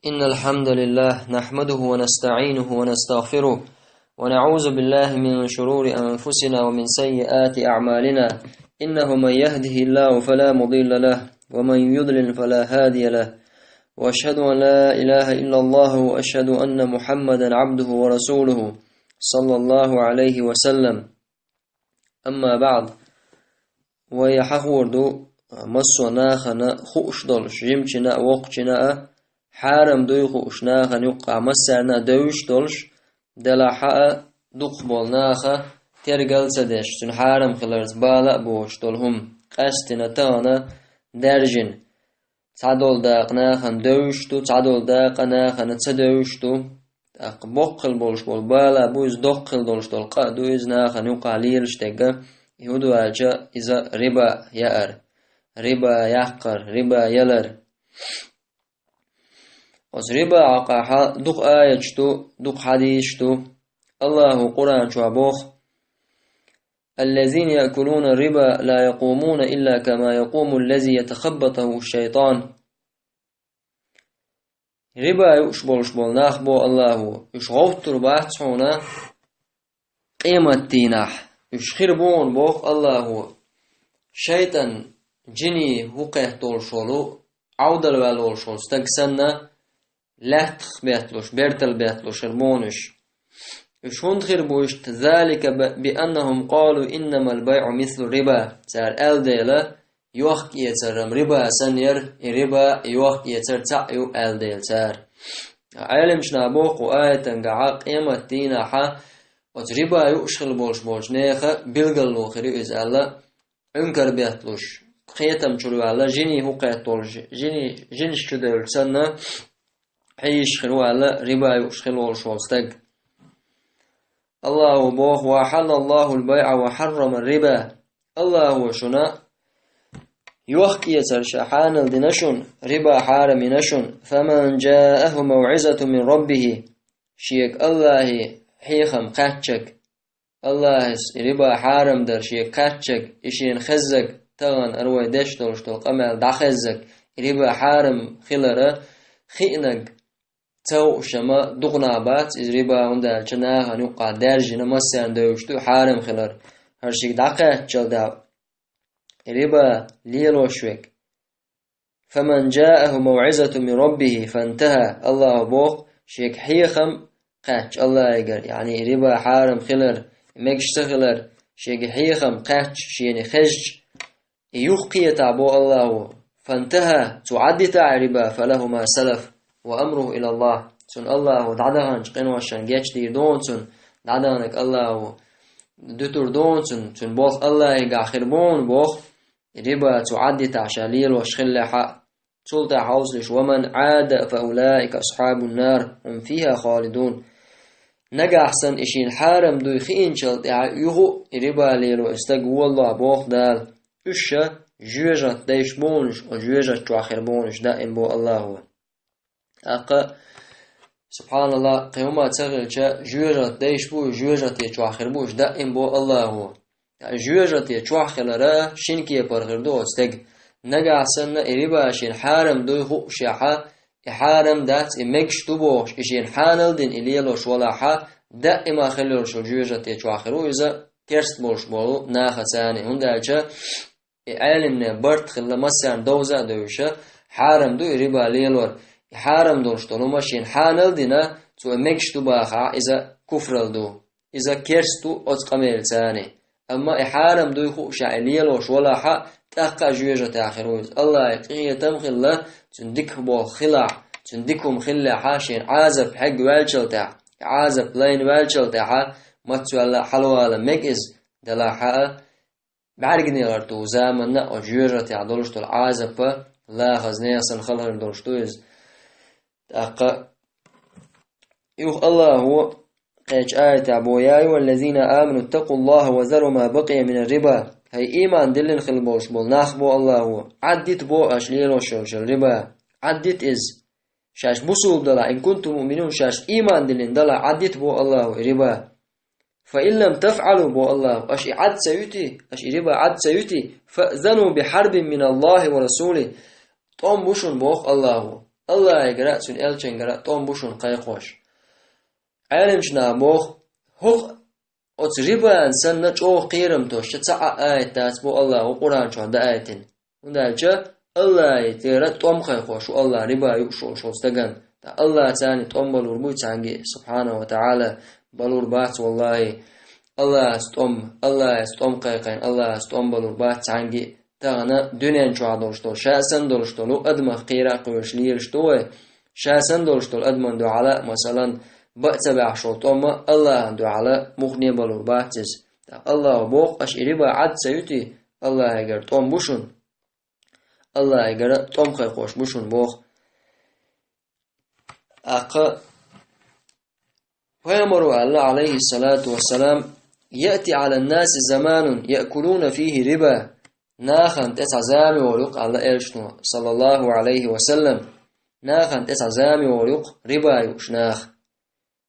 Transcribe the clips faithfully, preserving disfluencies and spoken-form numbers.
إن الحمد لله نحمده ونستعينه ونستغفره، ونعوذ بالله من شرور أنفسنا ومن سيئات أعمالنا. إنه من يهده الله فلا مضل له، ومن يضلل فلا هادي له. وأشهد أن لا إله إلا الله، وأشهد أن محمدا عبده ورسوله، صلى الله عليه وسلم. أما بعد. Вай хьахор ду массо а нахана хууш долуш, жимачунна а, воккхачунна а, хьарам дуй хууш нахана юккъахь массарна а девзаш долуш, делахь а дукхахболу наха тергал а ца деш, цуьнан хьарам хиларца бала а боцуш долу хӀума, къаьсттина тахана даьржина. Цхьадолу дакъа нахана девзаш ду, цхьадолу дакъа нахана ца девзаш ду. ТӀаккха боккха хила болуш болу бала бу иза, доккха хила долуш долу къа а ду иза нахана юккъахь лелаш дерг. И хӀун ду аьлча, иза риба яар, риба яккхар, риба ялар. Оцу риба хьокъехь дукха аяташ ду, дукха хьадисаш ду. Аллахо Къуръан чохь боху: الذين يأكلون الربا لا يقومون إلا كما يقوم الذي يتخبطه الشيطان. Риба юуш болуш болу нах, боху Аллахо, уьш гӀовттур бац хьуна къематдийнахь. Уьш хир бу хьуна, боху Аллахо, шайтӀан, жиний хӀу кхетта волуш волу, Ӏовдал ваьлла волуш волу стаг санна, лаьттах бетталуш, бертал бетталуш хир бу хьуна уьш. Уьш хӀунда хир бу иштта? ذلك بأنهم قالوا إنما البيع مثل الربا. Цара аьлла дела, йохк-эцар-м риба санна яра, и риба, и йохк-эцар цхьаъ ю аьлла дела цара. Ӏеламнаха боху кху аятангахь, къематдийнахь оцу риба юуш хила болуш болчу нехан билгало хир ю иза аьлла, Ӏункар бетталуш, кхетам чуьра ваьлла, жиний хӀу кхетта волуш, жиний, жинаш чу девлла санна, хьийзаш хир ву аьлла, риба юуш хила волуш волу стаг. Аллахо боху: وأحل الله البيع وحرم الربا. Аллахо шуна йохк-эцар ша хьанал дина шуна, риба хьарам йина шуна. فمن جاءه موعظة من ربه. Шега Аллахе хьехам кхаьччаг, Аллахьас и риба хьарам дар шега кхаьччаг, и шена хеззаг, тахана ара вай деш долуш долу къамел дӀахеззаг, и риба хьарам хилара хиънаг ца хууш ма дукха нах бац иза риба, хӀунда аьлча нахана юккъахь даьржина массарна девзаш ду хьарам хилар. ХӀара шига дӀакхаьччалла дӀа и риба лелош верг. فمن جاءه موعظة من ربه فانتهى. Аллахо боху, шега хьехам кхаьчча Аллахьигара, яъни риба хьарам хилар, мегаш ца хилар, шега хьехам кхаьчча, шена хезча, и юхакхетахь, боху Аллахо, فانتهى, цо Ӏаддитахь риба, فله ما سلف وأمره إلى الله. Цунна Аллахо дӀадаханчу къиношна гечдийр ду хьуна цунна, дӀадаханарг Аллахо дуьтур ду хьуна цунна, цуьнан болх Аллахьигахь хир бу хьуна боху, риба цо Ӏаддитахь ша лелош хиллехь а. Цул тӀаьхьа хьовсалаш: ومن عاد فأولئك أصحاب النار هم فيها خالدون. Нагахь санна и шена хьарам дуй хиъначул тӀаьхьа юха а и риба лело и стаг воллахь, боху Дала, уьш ша жоьжахат дайш бу хьуна уьш, оцу жоьжахати чохь хир бу хьуна уьш даим, боху Аллахо. ТӀаккха, субхьаналлахӀ, кхин хӀума ца хилча, жоьжахат дайш бу, жоьжахати чохь хир бу уьш даим, боху Аллахо. Жоьжахати чохь хилара шина кепара хир ду оцу стеган. Нагахь санна и риба шена хьарам дуй хуушехь а, и хьарам дац, и мегаш ду бохуш, и шена хьанал дина и лелош валахь а, даима хила йолуш йолу жоьжахати чохь хир ву иза керста болуш болу нахаца. ХӀунда аьлча и Ӏеламнехан барт хилла массарна довза а девзаш, хьарам ду и риба лелор, и хьарам долуш долу хӀума шена хьанал дина, цо и мегаш ду бахахь, иза куфралла ду, иза керста ду оцу къамелаца. Амма и хьарам дуй хуушехь и лелош валахь а, тӀаккха а жоьжахатехь хир ву иза. Аллахье къинхетам а хилла, цуьнан дика болх хилахь, цуьнан дика хӀума хиллехь а, шена Ӏазап хьегна ваьллачул тӀаьхьа, и Ӏазап лайна ваьллачул тӀаьхьа, мацваьлла а хьалавала мега иза, делахь а, бӀаьргане гӀерту заманна а оцу жоьжахатехь долуш долу Ӏазап а лахаза нехан санна хала хир долуш ду иза. ТӀаккха юха Аллахо кхечу аятехь боху: يا أيها الذين آمنوا اتقوا الله وذروا ما بقي من الربا. ХӀай, ийман диллина хила болуш болу нах, боху Аллахо, Ӏаддита, боху, аша лелош йолчу риба. Ӏаддита иза. Шаьш бусулба далахь, إن كنتم مؤمنين, шаьш ийман диллина далахь, Ӏаддита, боху Аллахо, и риба. فإن لم تفعلوا, боху Аллахо, аша и Ӏад ца юьти, аша и риба Ӏад ца юьти, فأذنوا بحرب من الله ورسوله. ТӀом бу шуна, боху Аллахо. Аллахьагара а, цуьнан элчангара а тӀом бу шуна кхайкхош. Ӏелимчу наха боху, хӀокху оцу рибана санна чӀогӀа кхерам тосучу цхьа а аят дац боху Аллахьа Къуръан чохь даийтина. ХӀунда аьлча Аллахьагара тӀом кхайкхош ву Аллахь риба юуш волуш волу стагана. Ткъа Аллахьа царна тӀом балур буй цхьаьнгге, субхьанаху ва таӀала, балур бац валлахьи. Аллахьаца тӀом, Аллахьаца тӀом кхайкхина, Аллахьаца тӀом балур бац цхьаьнгге. Тахана дуьнен чохь долуш долу, ша санна долуш долу, адамах кхера а кхоьруш лелаш ду вай. Ша санна долуш долу адаман дуьхьала, масалан, баа ца баьхьаш волу тӀом а Аллахьан дуьхьала муххале балур бац иза. ТӀаккха Аллахьа боху, аша и риба Ӏад ца юьтий, Аллахьагара тӀом бу шуна. Аллахьагара тӀом кхайкхош бу шуна боху. ТӀаккха Пайхамаро аьлла, Ӏалайхиссалату вассалам: «Яъти Ӏалан-наси заманун яъкулуна фихи риба». Нахана тӀе цхьа зама йолу юкъа аьлла элчано, саллаллаху Ӏалайхи ва саллам. Нахана тӀе цхьа зама йолу юкъа риба юуш наха.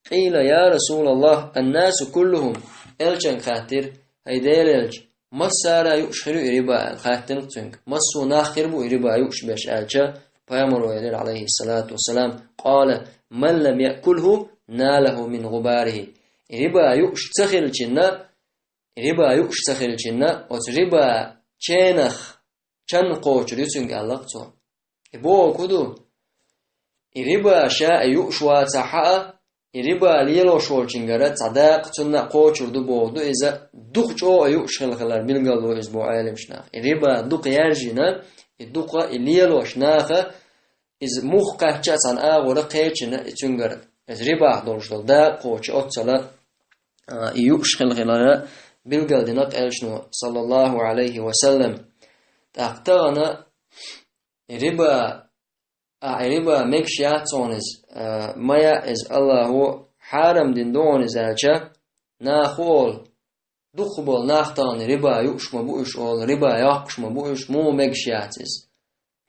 Къийла: «Я Расулаллах, ан-насу куллухум». Элчанга хаьттира: «ХӀай Делан элча, массара а юуш хир ю и риба?» аьлла хаьттина цуьнга. «Массо а нах хир бу и риба юуш берш?» аьлча, Пайхамаро элира, Ӏалайхиссалату вассалам: «Къала: ман лам яъкулху, налаху мин гъубарихи». И риба юуш ца хилчинна, и риба юуш ца хилчинна, оцу риба ченах чан кхочур ю цуьнга, аьлла-кх цо. И бохург хӀун ду? И риба ша а юуш вацахь а, и риба лелош волчуьнгара цхьа дакъа цунна а кхочур ду бохург ду иза, дукха чӀогӀа юуш хила хилар билгало иза боху Ӏелимчу наха. И риба дукха яьржина, и дукха и лелош наха, иза муха кхаьчча а цхьана агӀора кхечина и цуьнгара, иза рибах долуш долу дакъа кхочу оццала, а, и юуш хила хилара билгалдина-кх элчано, саллаллаху Ӏалайхи ва саллам. ТӀаккха тахана и риба, а, и риба мегаш яц хьуна иза, а, ма яа иза, Аллахо хьарам дина ду хьуна иза аьлча, наха хӀун олу? Дукхахболу нах тахана риба юуш ма бу уьш олу, риба йоккхуш ма бу уьш, муха мегаш яц иза?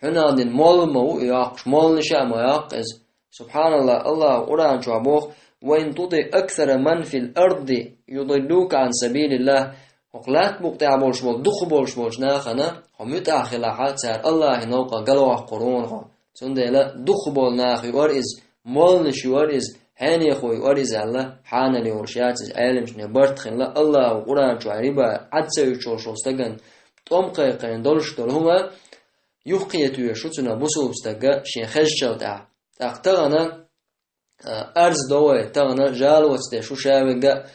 Хьуьнан дина молла ма ву и йоккхуш, моллаша а ма йоккху иза. Субханаллах, Аллахо Къуръан чохь боху: «Ва ин тутиъ аксара ман фил арди юдиллука ан сабилиллах». ХӀокху латта букъа тӀехь болуш болу, дукха болуш болчу нахана хьо муьтӀахь хилахь, цара Аллахьан новкъа галвоккхур ву хьуна хьо. Цундела дукха болу нах юара иза, молланаш юара иза, хьенехо юара иза аьлла, хьанал йолуш яц иза, Ӏелимчане барт хилла, Аллахо Къуръан чохь риба Ӏад ца юьтуш волу стагана тӀом кхайкхина долуш долу хӀума юхкхетоьшу цунах бусулба стага шен хезначул тӀаьхьа. ТӀаккха тахана, а, арз до вай, тахана жалоца деш ву ша вегга а,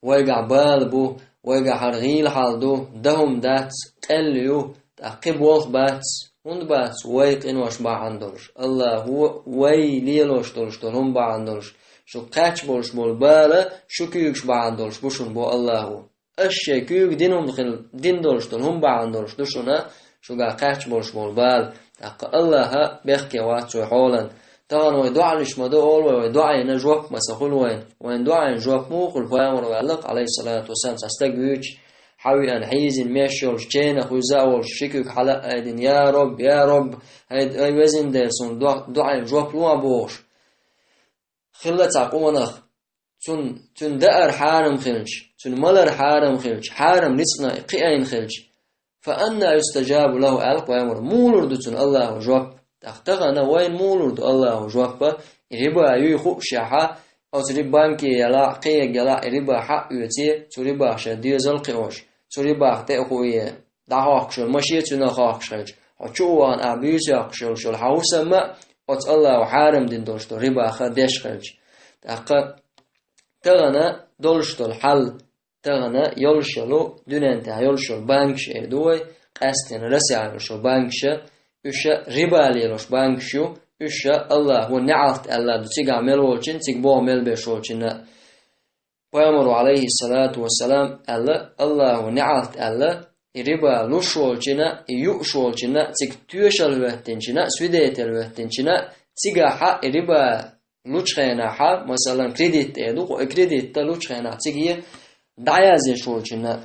вайгахь бала бу, вайгахь хӀара гӀийла хьал ду, дан хӀума дац, къелла ю, тӀаккха кхин болх бац, хӀунда бац, вай къинош бахьана долуш. Аллахо вай лелош долуш долу хӀума бахьана долуш, шу кхаьчна болуш болу бала шу куьйгаш бахьана долуш бу шуна боху Аллахо. Аша шайн куьйга дина хӀума хила, дина долуш долу хӀума бахьана долуш ду шуна, шуьгахь кхаьчна болуш болу бала. ТӀаккха Аллахьа бехке вац вай хьолан. Тахана вай доӀанаш ма до олу вай, вай доӀайна жоп ма ца хуьлу вайна. Вайн доӀайна жоп муха хуьлу, Пайхамаро аьлла-кх, Ӏалайхиссалату вассалам, цхьа стаг вуьйцуш, хьан веана хьийзина меш йолуш, ченах вуьзза а волуш, ши куьг хьала а айдина: «Я Рабб, я Рабб, хӀай, хӀай везан Дела, суна до-, доӀайна жоп лохьа», – бохуш. Хилла цхьа къонах, цун, цуьнан даар хьарам хилча, цуьнан малар хьарам хилча, хьарам рицкъана кхиийна хилча, «Фа анна юстажабу лаху», – аьлла Пайхамаро, муха лур ду цунна Аллахо жоп? ТӀаккха тахана вайна муха лур ду Аллахо жоп? И риба юй хуушехь, оцу ри-, банке ялахь, кхиерг ялахь, и риба хьаоьций, цу рибах шайн доьзал кхиош, цу рибах тӀе а хуий, дӀахьокхуш йолу машен цуьнан хьокхуш хилча, хьо чу а вахана, ахь буьйса йоккхуш йолуш йолу хьан хӀусам а оцу Аллахо хьарам дина долуш долу рибаха деш хилча. ТӀаккха тахана долуш долу хьал, тахана йолуш йолу, дуьнен тӀехь йолуш йолу банкаш эр ду вай, къаьсттина Россехь йолуш йолу банкаша, уьш риба лелош банкаш ю, уьш Аллахо неӀалт аьлла ду цигахь мел волчунна, цига боху мел беш волчунна. Пайхамаро, Ӏалайхиссалату вассалам, аьлла, Аллахо неӀалт аьлла, и риба луш волчунна, и юуш волчунна, цига тоьшалла хӀоьттинчунна, свидетель хӀоьттинчунна, цигахьа и риба лучу хенахьа, масалан, кредит тӀе ду, и кредит тӀе лучу хенахь цига дӀаяздеш волчунна.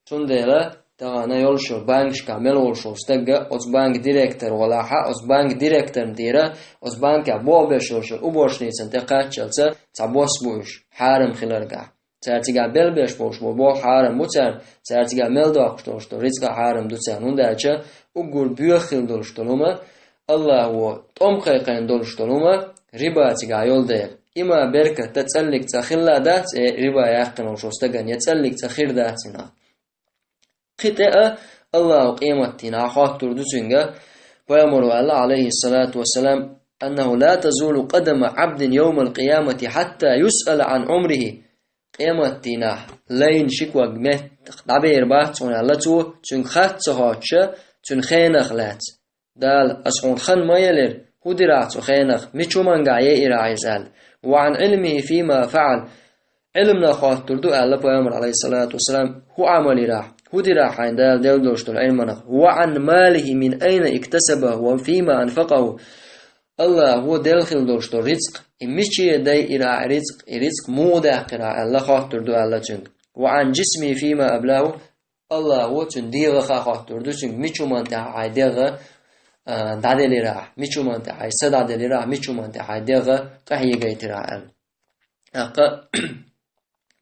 Цундела тахана йолуш йолу банкашкахь мел волуш волу стагга, оцу банка директор валахьа, оцу банка директорна тӀера, оцу банкехь боху беш йолуш йолу уборщицана тӀе кхаччалца цхьа бос бу уьш, хьарам хиларгахь. Цара цигахь белбеш болуш болу болх хьарам бу царна, цара цигахь мел доккхуш долуш долу рицкъа хьарам ду царна, хӀунда аьлча уггар боьха хила долуш долу хӀума Аллахо тӀом кхайкхийна долуш долу хӀума риба цигахь йолу дела. Има беркат цӀаллиг цӀа хилла дац, э, риба яьккхина волчу стагана, я цӀаллиг цӀа хир дац хӀинца. Кхин тӀе а Аллахо къематдийнахь хоттур ду цуьнга, пайхамаро аьлла, алейхиссалату вассалам: «Аннаху ла тазулу къадама абдин йовмал къиямати хьатта юсъала ан умрихи». Къематдийнахь лайна ши ког меттах дӀабер бац хьуна аьлла цо, цуьнга хатта ца хоттуш, цуьнан хенах лаьцна. Дала, аса хьуна хан ма елира, хӀун дира ахь цу хенах, мича хӀумангахь яйира ахь иза аьлла. Ва ан Ӏилмихи фима фаал. Ӏилманах хоттур ду аьлла пайхамар, алейхиссалату вассалам, хӀун Ӏамал йира ахь, хӀун дира ахь хьайна Дала делла долуш долу Ӏилманах. Ва ан малихи мин айна иктасабаху ва фима анфакъаху. Аллахо делла хилла долуш долу рицкъ, и миче дайира ахь рицкъ, и рицкъ муха даьккхира ахь аьлла хоттур ду аьлла цуьнга. Ва ан джисмихи фима аблаху. Аллахо цуьнан дегӀах а хоттур ду, цуьнга мича хӀуманна тӀехь хьайн дегӀ, а, дӀаделира ахь, мича хӀуманна тӀехь хьайн са дӀаделира ахь, мича хӀуманна тӀехь хьайн дегӀ къахьегайтира ахь аьлла. ТӀаккха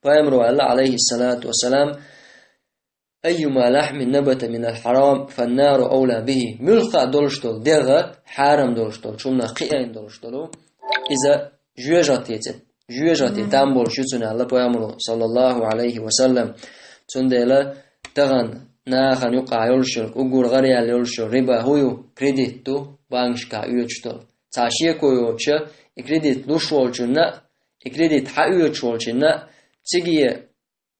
пайхамаро аьлла, алейхиссалату вассалам: «Айюма лахьмин набата минал хьарам, фаннару авла бихи». Муьлхха а долуш долу дегӀ, хьарам долуш долу, чумнах кхиайна долуш долу, иза жоьжахатеца, жоьжахате там болуш ю цунна аьлла пайхамаро, саллаллаху алейхи ва саллам. Цундела тахана нахана юкъахь йолуш йолу, уггар гӀараяьлла йолуш йолу риба хӀун ю? Кредит ду, банкашкахь оьцуш долу. Цхьа шеко йоцуша, и кредит луш волчунна а, и кредит хьаоьцуш волчунна а, циге,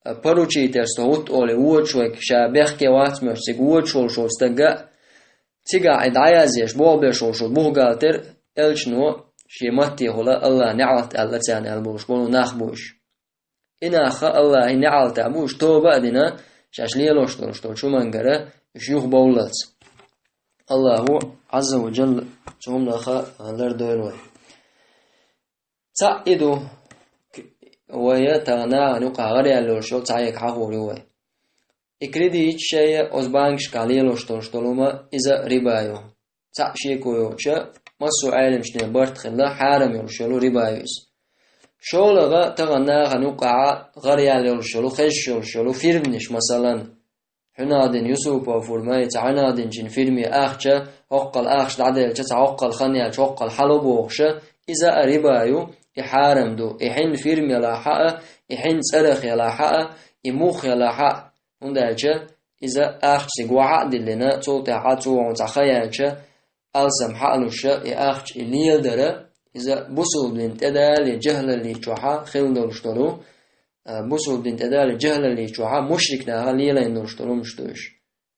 а, поручительство хӀутту олий вочу вайга ша бехке вац моьттуш цига вочу волуш волу стага а, цигахь и дӀаязъеш, болх беш волуш волу бухгалтер, элчано шен маттехула Аллах неӀалт аьлла царна аьлла болуш болу нах бу уьш. И нахха Аллахьан неӀалтехь бу уьш тоба а дина, шаьш лелош долуш долчу хӀумангара уьш юхабовллалц. Аллаху Азза ва Джалла цу хӀуманах лардойла вай. Цхьаъ и ду, вай тахана нахана юкъахь гӀараяьлла йолуш йолу цхьа ерг хьахор ю вай. И кредиташ шайна оцу банкашкахь лелош долуш долу хӀума, иза риба ю. Цхьаъ шеко йоцуша, массо а Ӏеламчунна барт хилла, хьарам йолуш йолу риба ю иза. ШолгӀа тахана нахана юкъахь гӀараяьлла йолуш йолу, хезаш йолуш йолу фирманаш, масалан, хьуьнадина Юсупов фирма, цхьа хьуьнадинчун фирме ахча, хӀоккхул ахча дӀаделча, цхьа хӀоккхул хан яьлча, хӀоккхул хьало бохуша, иза а риба ю, и хьарам ду, и хьуьнан фирма ялахь а, и хьуьнан цӀарах ялахь а, и мух ялахь а, хӀунда аьлча иза ахча цига вахьа а диллина, цул тӀаьхьа цо хьуна цхьа хан яьлча, алсам хьа а луша, и ахча и леладара, иза бусулба дин тӀедале жахӀлаллин чохьа хилла долуш долу, а, бусулба дин тӀедале жахӀлаллин чохьа мушрик наха лелайна долуш долу хӀумаш ду уьш.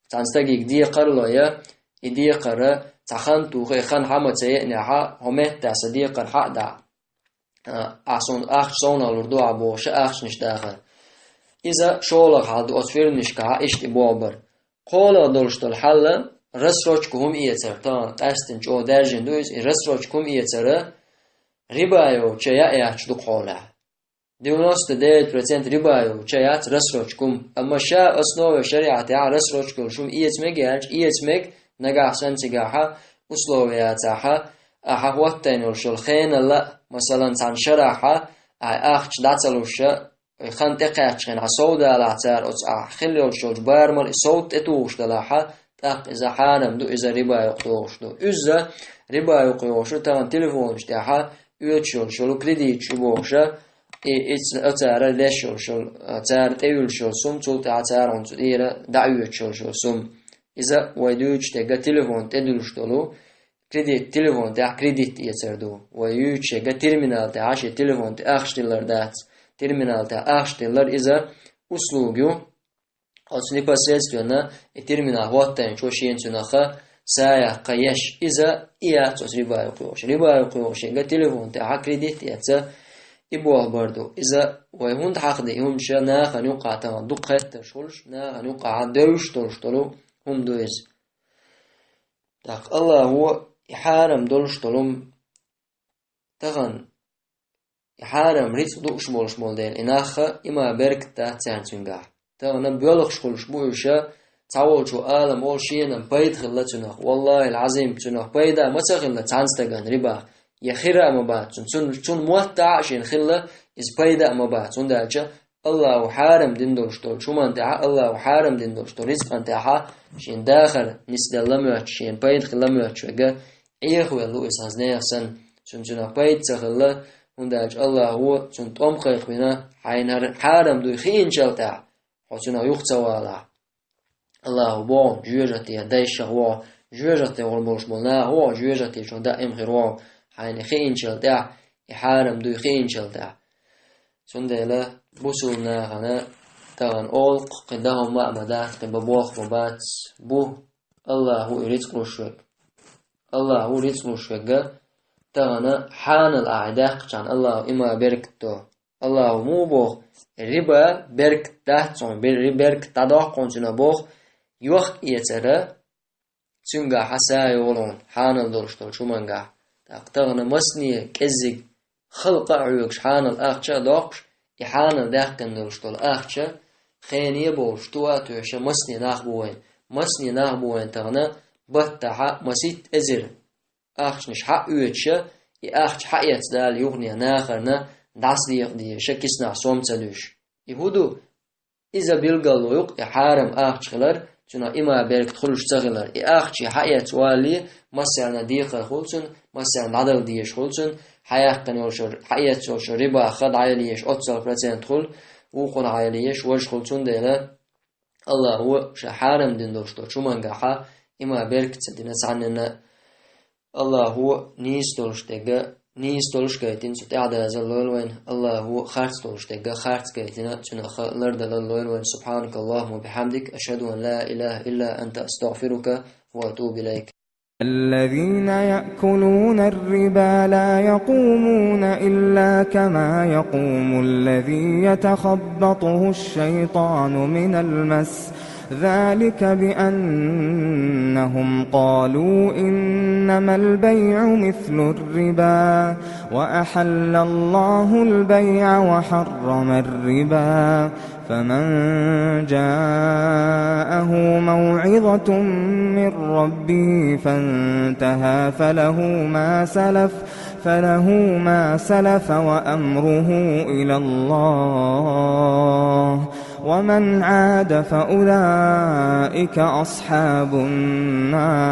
Цхьана стаге декхар ло я, и декхар цхьа хан тухий, и хан хьа ма ца еанехь, хьо меттахь сан декхар хьа а дахь, а, ахь суна ахча совналур ду ахь бохуша ахчанаш дахар. Иза шолгӀа хьал ду оцу фирманашкахь иштта и болх бар. КхоалгӀа долуш долу хьал, рассрочка хӀума эцар, тахана къаьсттина чӀогӀа даьржина ду иза, и рассрочка хӀума эцар риба йоцуша яа яц дукха хьолехь. Девяносто девять процент риба йоцуша яц рассрочка хӀума. Амма ша основе шариӀатехь рассрочка йолуш хӀума эца мега аьлча, эца мега, нагахь санна цигахьа условия яцахьа, ахьа хӀоттайна йолуш йолу хенал а, масалан, цхьана шарахьа, ахьа ахча дӀа ца луша, и хан тӀекхаьччахьана ахьа сов далахь цара оцу ахьа хилла йолуш йолчу барамал и сов тӀетухуш далахьа, тӀаккха иза хьарам ду, иза риба юкъа йогӀуш ду. Иза риба юкъа йогӀуш ю тахана телефонаш тӀехьа оьцуш йолуш йолу кредиташ ю бохуша, и, и ц-, оцара леш йолуш йолу, а, цара тӀеуьллуш йолу сум, цул тӀаьхьа цара хьуна цу тӀера дӀаоьцуш йолуш йолу сум. Иза вай дуьйцуш дерг телефон тӀе дуьллуш долу, кредит, телефон тӀехь кредит эцар ду. Вай юьйцуш ерг терминал тӀехь шен телефон тӀе ахча тиллар дац. Терминал тӀехь ахча тиллар иза услуга ю. Оцу непосредственно и терминал хӀоттайначо шена цуьнах са яккха еш. Иза и яц оцу риба юкъа йогӀуш. Риба юкъа йогӀуш ерг телефон тӀехь кредит эца, и болх бар ду. Иза вай хӀунда хьахдина, и хӀума ша нахана юкъахь тахана дукха хеттарш хуьлуш, нахана юкъахь девзаш долуш долу хӀума ду иза. ТӀаккха Аллахо и хьарам долуш долу хӀума, тахана и хьарам рицкъ дууш болуш болу дела, и нахха има беркат дац царна цуьнгахь. Тахана боьлхуш хуьлуш бу уьш, цхьаволчо алам олу шена пайда хилла цуьнах. Валлахил-Ӏазим, цуьнах пайда ма ца хилла цхьана стагана рибах. Я хира а ма бац цунна, цунна, цунна мотт а шена хилла, иза пайда а ма бац. ХӀунда аьлча Аллахо хьарам дина долуш долчу хӀуманна тӀехьа, Аллахо хьарам дина долуш долу рицкъана тӀехьа шен дахар нисделла моьттуш, шен пайда хилла моьттуш верг, Ӏехавелла ву иза хӀанз нехан санна, цунна цунах пайда ца хилла, хӀунда аьлча Аллахьо цунна тӀом кхайкхийна, хьайна хӀара хьарам дуй хиъначул тӀехьа, хьо цунах юха ца валахь. Аллахьо боху, жоьжахате дайшах воху, жоьжахате гӀур болуш болу нах воху, жоьжахате чу даим хир воху, хьайна хиъначул тӀехьа, и хьарам дуй хиъначул тӀехьа. Цундела бусулнахана тахана олу кхин даха ма а ма дац, кхин бан болх ма бац, бу Аллахьо и рицкъ луш верг. Аллахьо рицкъ луш верг, тахана хьанал ахь даьккхичхьана Аллахьо има беркат до. Аллахьо муха боху, риба беркат дац хьуна, бер-, ри-, беркат дӀадоккху хьуна цуьнан боху, йохк-эцар, цуьнгахь хьан са йолу хьуна, хьанал долуш долчу хӀумангахь. ТӀаккха тахана масане кӀеззиг халкъа а хьоьгуш хьанал ахча а доккхуш, и хьанал даьккхина долуш долу ахча, хене а бовлуш, ту а тоьша масане нах бу вайн. Масане нах бу вайн тахана, баттахьа маситта эзар ахчанаш хьаоьцуша, и ахча хьаэцна дала юхане нахарна дӀасадекъа дезаша, киснахь сом ца дуьйш. И хӀун ду? Иза билгало ю-кх, и хьарам ахча хилар, цуьнан има беркат хуьлуш ца хилар. И ахча хьаэцна валале, массарна декхар хуьлу цуьнан, массарна дӀадала дезаш хуьлу цуьнан, хьаяьккхина йолчуьра, хьаэцна йолчуьра рибах ха дӀаяла езаш, оццал процент хуьлу, вукхунна дӀаяла езаш, важа хуьлу, цундела Аллахьо ша хьарам дина долуш долчу хӀумангахьа има беркат ца дина цхьаннена. Аллахьо нийса долуш дерг нийса долуш гайтина, цу тӀаьхьадазалла лойла вайн. Аллахьо харц долуш дерг харц гайтина, цуьнах лардалалла лойла вайн. سبحانك اللهم وبحمدك، أشهد أن لا إله إلا أنت، أستغفرك وأتوب إليك. الذين يأكلون الربا لا يقومون إلا كما يقوم الذي يتخبطه الشيطان من المس، ذلك بأنهم قالوا إنما البيع مثل الربا، وأحل الله البيع وحرم الربا، فمن جاءه موعظة من ربه فانتهى فله ما سلف، فله ما سلف وأمره إلى الله، ومن عاد فأولئك أصحاب النار،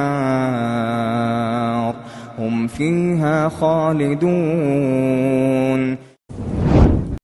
هم فيها خالدون.